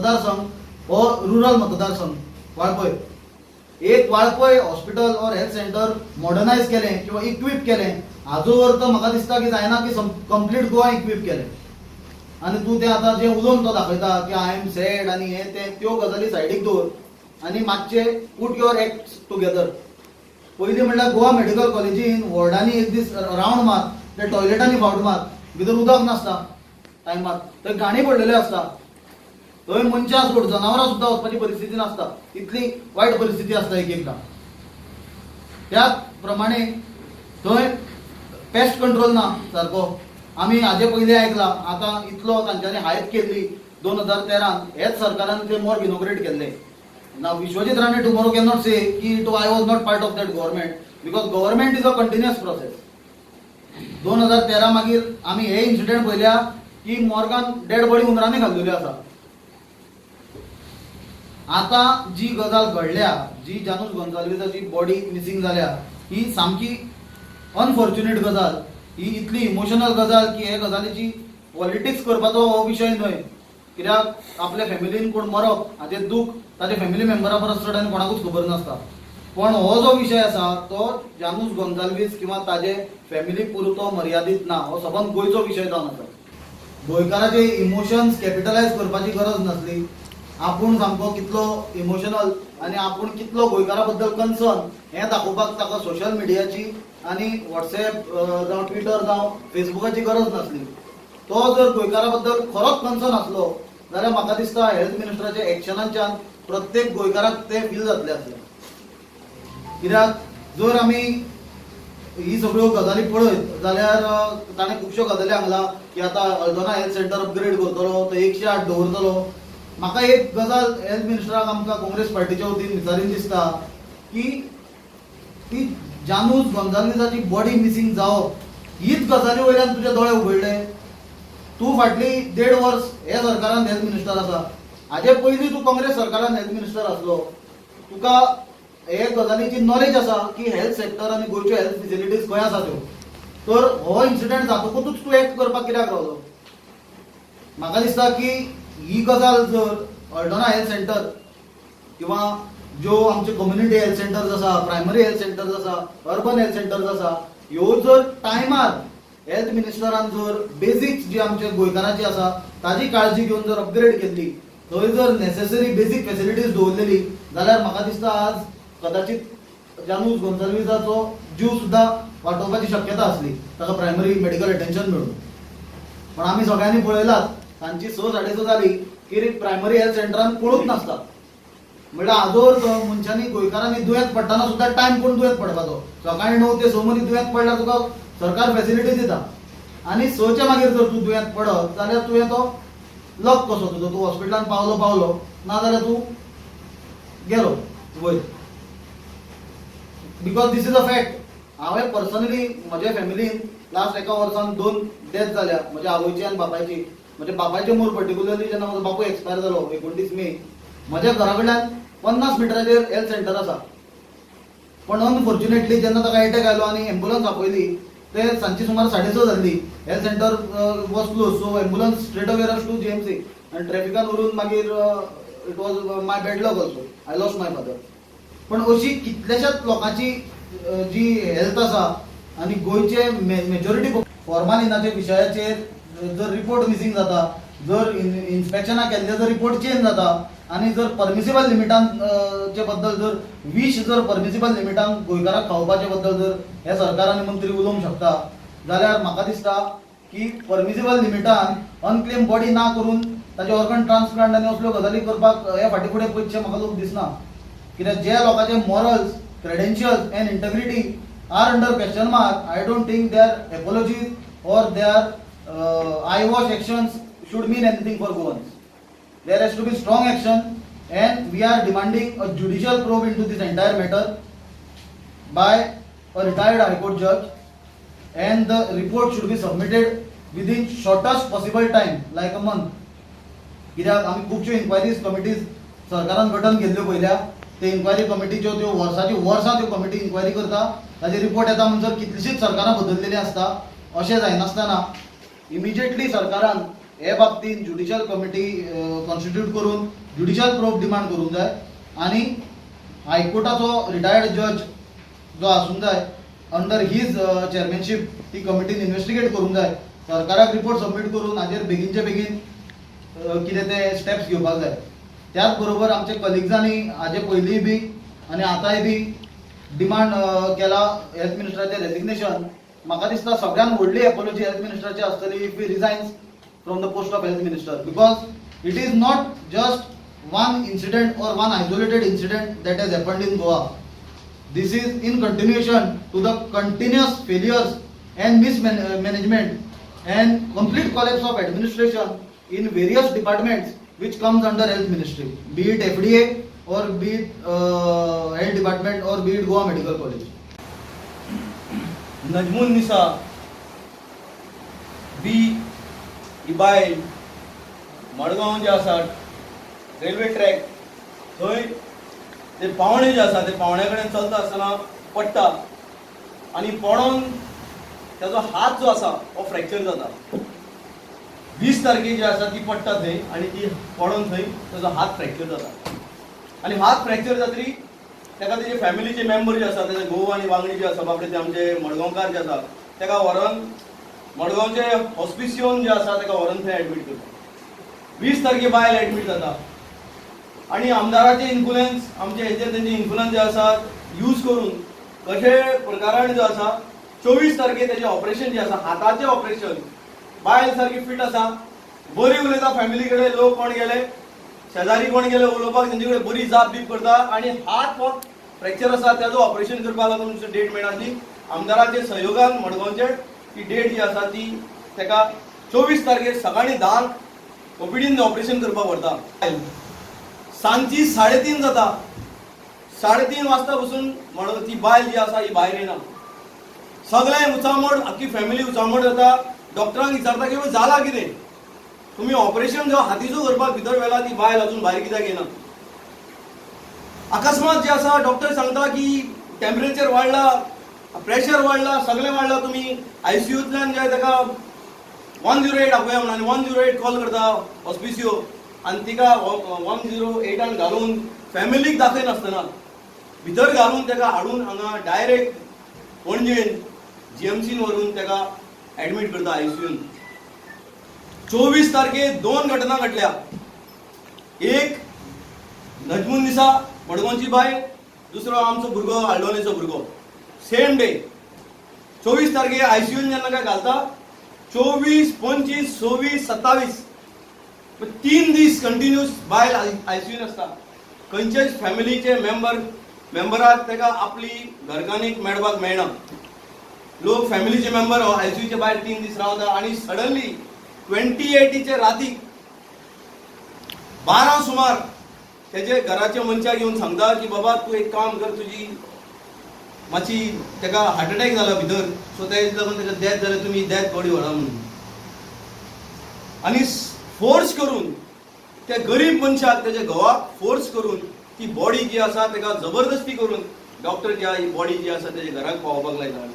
मतदारसंघ हो रुरल मतदारसंघ. वाळपय एक Valpoi hospital or health centre modernise केलें किंवा इक्वीप केलें, हाजो अर्थ म्हाका दिसता की जायना की कंप्लीट गोवा इक्वीप केलें. आनी तूं तें आतां जें उलोवन तो दाखयता की I am sad आनी हें तें, त्यो गजाली सायडीक दवर आनी मातशें put your act together. पयलीं म्हणल्यार गोवा मेडिकल कॉलेजीन वॉर्डांनी एक दीस रावंड मार, ते टॉयलेटांनी फावट मार, भितर उदक नासता टायमार, थंय घाणी पडलेले आसता. थंय मनशां सोड, जनावरां सुद्दां वचपाची परिस्थिती नासता, इतली वायट परिस्थिती आसता एक एकदां. त्याच प्रमाणे थंय पेस्ट कंट्रोल ना सारको. आमी हाजे पयलीं आयकलां, आतां इतलो तांच्यांनी हायप केल्ली. 2013न हेच सरकारान ते मॉर्ग इनॉग्रेट केल्ले ना. विश्वजीत राणे tomorrow cannot से की to I was not part of that government, because government is a continuous process. 2013 मागीर आमी हे इन्सिडेंट पळयल्या की मॉर्गान डेड बॉडी उंदरांनी घाल्लेल्यो आसा. आतां जी गजाल घडल्या, जी जानूस गोन्साल्वीसाची बॉडी मिसिंग जाल्या, ही सामकी अनफॉर्च्युनेट गजाल. ही इतली इमोशनल गजाल की हे गजालीची पॉलिटिक्स करपाचो हो विशय न्हय, कित्याक आपल्या फॅमिलीन कोण मरप हाचें दूख ताच्या फॅमिली मेंबरा परस चड आनी कोणाकूच खबर नासता. पण हो जो विशय आसा तो जानूस गोन्साल्वीस किंवा ताजे फॅमिली पुरतो मर्यादीत ना. हो सबंद गोंयचो विशय जावन आसा. गोंयकाराचे इमोशन्स कॅपिटलायज करपाची गरज नासली. आपूण सामको कितलो इमोशनल आनी आपूण कितलो गोंयकारा बद्दल कन्सर्न हें दाखोवपाक ताका सोशल मिडियाची आनी वॉट्सएप जावं ट्विटर जावं फेसबुकाची गरज नासली. तो जर गोंयकारा बद्दल खरोच कन्सर्न आसलो जाल्यार म्हाका दिसता हेल्थ मिनिस्टराच्या एक्शनांच्यान प्रत्येक गोंयकाराक तें फील जातलें आसलें. कित्याक जर आमी ही सगळ्यो गजाली पळयत जाल्यार ताणें खुबश्यो गजाली सांगला की आतां हल्दोना हेल्थ सेंटर अपग्रेड करतलो, तो 108 दवरतलो. म्हाका एक गजाल हेल्थ मिनिस्टराक आमकां काँग्रेस पार्टीच्या वतीन विचारीन दिसता की ती जानूस गोन्साल्वीसाची बॉडी मिसिंग जावप हीच गजाली वयल्यान तुजे दोळे उगडले? तूं फाटली देड वर्स हे सरकारान हेल्थ मिनिस्टर आसा. हाजे पयलीं तूं काँग्रेस सरकारान हेल्थ मिनिस्टर आसलो. तुका हे गजालीची नॉलेज आसा की हेल्थ सेक्टर आनी गोंयच्यो हेल्थ फेसिलिटीज खंय आसा त्यो. तर हो इन्सिडंट जातकूच तूं एक्ट करपाक कित्याक रावलो? म्हाका दिसता की ही गजाल जर हल्दोणा हेल्थ सेंटर किंवा ज्यो आमचे कम्युनिटी हेल्थ सेंटर्स आसा, प्रायमरी हेल्थ सेंटर्स आसा, अर्बन हेल्थ सेंटर्स आसा, ह्यो जर टायमार हेल्थ मिनिस्टरान जर बेसिक्स जी आमच्या गोंयकाराची आसा ताजी काळजी घेवन जर अपग्रेड केल्ली, थंय जर नेसेसरी बेसीक फेसिलिटीज दवरलेली जाल्यार म्हाका दिसता आज कदाचित जानूस गोन्साल्वीसाचो जीव सुद्दां वाटोवपाची शक्यता आसली, ताका प्रायमरी मेडिकल अटेन्शन मेळून. पण आमी सगळ्यांनी पळयलात, तांची 6, 6:30 जाली की प्रायमरी हेल्थ सेंटरान कोणूच नासता. म्हणल्यार हाजो अर्थ मनशांनी, गोंयकारांनी दुयेंत पडटना सुद्दां टायम कोण दुयेंत पडपाचो. सकाळी 9 ते 6 मदीं दुयेंत पडल्यार तुका सरकार फेसिलिटी दिता आनी 6च्या मागीर जर तूं दुयेंत पडत जाल्यार तुवें तो लक कसो तुजो, तूं हॉस्पिटलान पावलो पावलो, ना जाल्यार तूं गेलो वयर, because this is a fact. हांवें पर्सनली म्हज्या फॅमिलीन लास्ट एका वर्सान दोन डेथ जाल्या, म्हज्या आवयची आनी बापायची. म्हज्या बापायचे मोर पर्टिक्युलरली जेन्ना म्हजो बापूय एक्सपायर जालो 29 मे, म्हज्या घरा कडल्यान 50 मिटराचेर हेल्थ सेंटर आसा. पण अनफॉर्च्युनेटली जेन्ना ताका एटॅक आयलो आनी एम्बुलन्स आपयली, ते सांजची सुमार 6:30 जाल्ली. Health centre was close, so ambulance straight away rush to GMC आनी ट्रॅफिकान उरून मागीर it was my bad luck also, I lost my father. पण अशी कितल्याशाच लोकांची जी हेल्थ आसा आनी गोंयचे मेजॉरिटी फॉर्मालिनाच्या विशयाचेर जर रिपोर्ट मिसिंग जाता, जर इन्स्पेक्शना केल्ले जर रिपोर्ट चेंज जाता आनी जर परमिसिबल लिमिटान चे बद्दल जर विश जर परमिसिबल लिमिटान गोंयकाराक खावपाचे बद्दल जर हे सरकार आनी मंत्री उलोवंक शकता जाल्यार म्हाका दिसता की परमिसिबल लिमिटान अनक्लेम बॉडी ना करून ताचे ऑर्गन ट्रान्सप्लांट आनी असल्यो गजाली करपाक हे फाटीं फुडें पयशे म्हाका लोक दिसना. कित्याक जे लोकांचे morals, credentials and integrity are under question mark, I don't think their apologies or their eyewash actions should mean anything for Goans. There has to be strong action and we are demanding a judicial probe into this entire matter by a retired High Court judge, and the report should be submitted within shortest possible time, like a month. कित्याक आमी खुबश्यो enquiries committees सरकारान गठन केल्ल्यो पळयल्या. ते enquiry कमिटीच्यो त्यो वर्साची वर्सां त्यो कमिटी इन्क्वायरी करता, ताजे रिपोर्ट येता म्हणसर कितलीशीच सरकारां बदललेली आसता. अशें जायनासतना इमिजिएटली सरकारान हे बाबतींत ज्युडिशियल कमिटी कॉन्स्टिट्यूट करून ज्युडिशियल प्रोब डिमांड करूंक जाय आनी हायकोर्टाचो रिटायर्ड जज जो आसूंक जाय, अंडर his चेअरमॅनशीप ती कमिटीन इन्वेस्टिगेट करूंक जाय. सरकाराक रिपोर्ट सबमीट करून हाजेर बेगीनचे बेगीन कितें ते स्टेप्स घेवपाक जाय. त्याच बरोबर आमच्या कलिग्जांनी हाजे पयलींय बी आनी आतांय बी डिमांड केला हेल्थ मिनिस्टराचें रेजिग्नेशन. म्हाका दिसता सगळ्यात व्हडली एपोलॉजी हेल्थ मिनिस्टराची आसतली if he resigns from the post of health minister, because it is not just one incident or one isolated incident that has happened in Goa. This is in continuation to the continuous failures and mismanagement and complete collapse of administration in various departments which comes under health ministry, be it FDA or be it health department or be it Goa Medical College. Najmun Nisa B ही बायल मडगांव जे आसा railway track, थंय ते पावणे जे आसा ते पावण्या कडेन चलता आसतना पडटा आनी पडोन ताजो हात जो आसा हो फ्रॅक्चर जाता. 20 तारखेक जी आसा ती पडटा थंय आनी ती पडोन थंय ताजो हात फ्रॅक्चर जाता आनी हात फ्रॅक्चर जातरी ताका तेजे फॅमिलीचे मेंबर जे आसा, तेजे घोव आनी वांगडी जे आसा बाबडे, ते आमचे मडगांवकार जे आसा, ताका व्हरोन मडगांवचे हॉस्पिसियोन जे आसा ताका व्हरोन थंय एडमीट करता. 20 तारखे बायल एडमीट जाता आनी आमदाराचे इन्फ्लुएन्स, आमचे हेजे तेंचे इन्फ्लुएन्स जे आसा यूज करून कशे प्रकारान जो आसा 24 तारखे तेजें ऑपरेशन जें आसा, हाताचें ऑपरेशन. बायल सारकी फिट आसा, बरी उलयता फॅमिली कडेन. लोक कोण गेले, शेजारी कोण गेले उलोवपाक, तेंचे कडेन बरी जाप बीप करता आनी हात फक्त फ्रॅक्चर आसा, तेजो ऑपरेशन करपाक लागून डेट मेळनासली. आमदाराचे सहयोगान मडगांवचे ती डेट जी आसा ती ताका 24 तारखेर सकाळीं 10क ओपीडीन ऑपरेशन करपाक व्हरता. सांजची 3:30 जाता. 3:30 वाजता बसून म्हणून ती बायल जी आसा ही भायर येना. सगळें उचामोड, आख्खी फॅमिली उचामोड जाता. डॉक्टरांक विचारता की जाला कितें, तुमी ऑपरेशन जो हातीचो करपाक भितर व्हेला, ती बायल अजून भायर कित्याक येना? अकस्मात जे आसा डॉक्टर सांगता की टेम्परेचर वाडला, प्रेशर वाडला, सगळें वाडला, तुमी आयसीयूंतल्यान जे ताका 108 आपया म्हणून आनी 108 कॉल करता हॉस्पिसियो आनी तिका 108आन घालून फॅमिलीक दाखयनासतना भितर घालून ताका हाडून हांगा डायरेक्ट पणजेन जीएमसीन व्हरून ताका एडमीट करता आयसीयून. 24 तारखे दोन घटना घडल्या. एक नजमून निसा मडगांवची बायल, दुसरो आमचो भुरगो, आल्डोनेचो भुरगो. सेम डे 24 तारखे आयसीयून जेन्ना काय घालता, 24, 25, 26, 27, 3 दीस कंटिन्यूस बायल आयसीयून आसता. खंयच्याच फॅमिलीचे मेंबराक ताका आपली घरकान्नीक मेळपाक मेळना. लोक फॅमिलीचे मेंबर आयसीयूचे भायर 3 दीस रावता आनी सडनली 28चे रातीक 12 सुमार तेजे घराच्या मनशाक येवन सांगता की बाबा, तूं एक काम कर, तुजी मातशी ताका हार्ट अटॅक जाला भितर, सो तेका लागून ताका डेथ जालें, तुमी डेथ बॉडी व्हरा म्हणून. आनी फोर्स करून त्या गरीब मनशाक, तेच्या घोवाक फोर्स करून ती बॉडी जी आसा ताका जबरदस्ती करून डॉक्टर जी आहा ही बॉडी जी आसा तेच्या घराक पावोवपाक लायता.